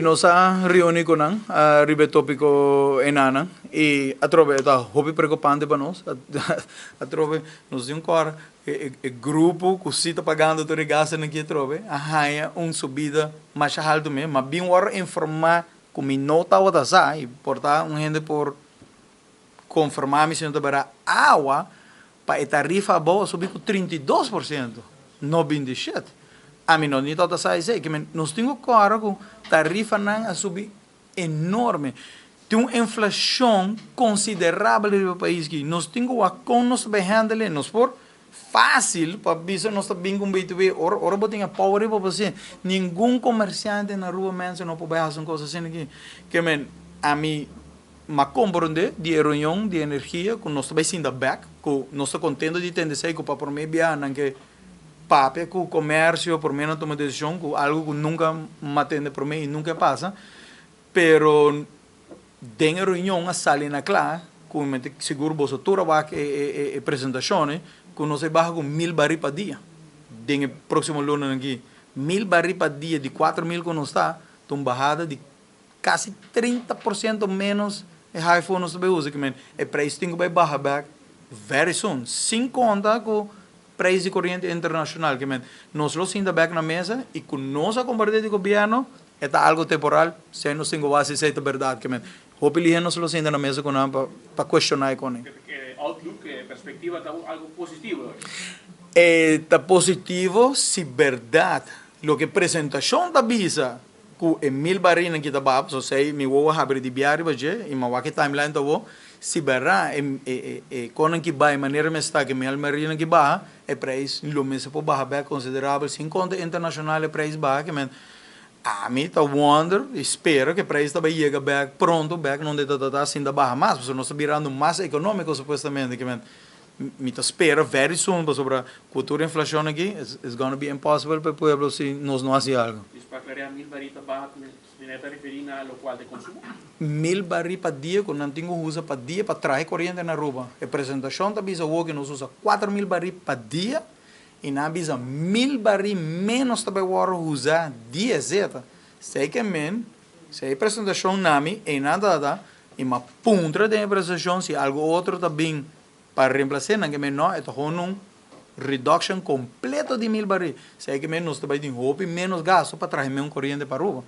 Nos a reuni cu nan riba e topico enanan y atrobe e ta hopi preocupante pa nos. Atrobe nos di un cor e grupo cu si ta pagando tur e gastonan aki atrobe a haya un subida masha halto mes. Ma bin worde informa cu mi no tabata sa y por ta un hende por confirma mi si no ta bera awa Pa e tarifa abou a subi ku 32%, no 27. Ami no ni tabata sa esei. Ke men nos tin ku kòrda ku tarifanan a subi enorme. Tin un inflashon konsiderabel riba e pais aki. Nos tin ku wak kon nos ta bai handle e. Nos por fásil pa bisa nos ta bin ku un BTW. Ora ora bo tin e power riba bo asina. Ningun komersiante na Aruba mensen no por bai hasi un kos asina aki. Ke men ami. M'a komprondé di e reunion di energia ku nos ta bai sinta bèk, ku nos ta kontento di tende esei ku pa promé biaha nan ke papia ku komersio, promé nan tuma desishon ku algu ku nunka m'a tende promé i nunka a pasa. Pero den e reunion a sali na kla ku mi ta sigur boso tur a wak e presentashon ku nos a baha ku 1000 barí pa dia den e próksimo lunanan aki. 1000 barí pa dia di 4000 ku nos ta, ta un bahada di Casi 30% menos e iPhone nos ta bay usa kimen e prijs tin cu bay baha bek very soon sin conta cu prijs di coriente internacional kimen nos lo sinta bek na mesa y cu nos a comparti di gobierno e ta algo temporal si nos tin cu wak si esey ta berdad kimen hopi lihe nos lo sinta na mesa cu nan pa cuestiona e cone. E outlook, e perspectiva ta algo positivo? E ta positivo si berdad loke presentacion ta bisa. Ku e 1000 barinan ki ta baha pasobra esei mi wowo a habri di bia riba dje i mi a wak e timeline ta wou si bera e e e konan ki bai manera mi sta ku e 1000 barinan ki baha e preis lo mester por baha bek konsiderabel sin konta internashonal e preis baha ke men ami ta wonder i spera ku e preis ta bai yega bek pronto bek nonde ta ta sin ta baha mas pasobra nos ta birando mas ekonómiko supuestamente ke men mi ta spera very soon pasobra cu tur inflacion aki it's gonna be impossible pa e pueblo si nos no haci algo. Dus pa aclaria 1000 barí ta baha mi ta referi na locual de consumo? 1000 barí pa dia cu nan tin cu usa pa dia pa trahe coriente na Aruba. E presentacion ta bisa awor cu nos usa 4000 barí pa dia y nan a bisa 1000 barí menos ta bay wordo usa dia zeta. Esey ke men si e presentacion na mi eynan ta ta y mi a puntra den e presentacion si algo otro ta bin Pa reemplacé nan ke men no, e ta gewoon un reduction completo di 1000 baril. Esei ke men nos ta bai tin hopi menos gasto pa trahe meun coriente pa Aruba.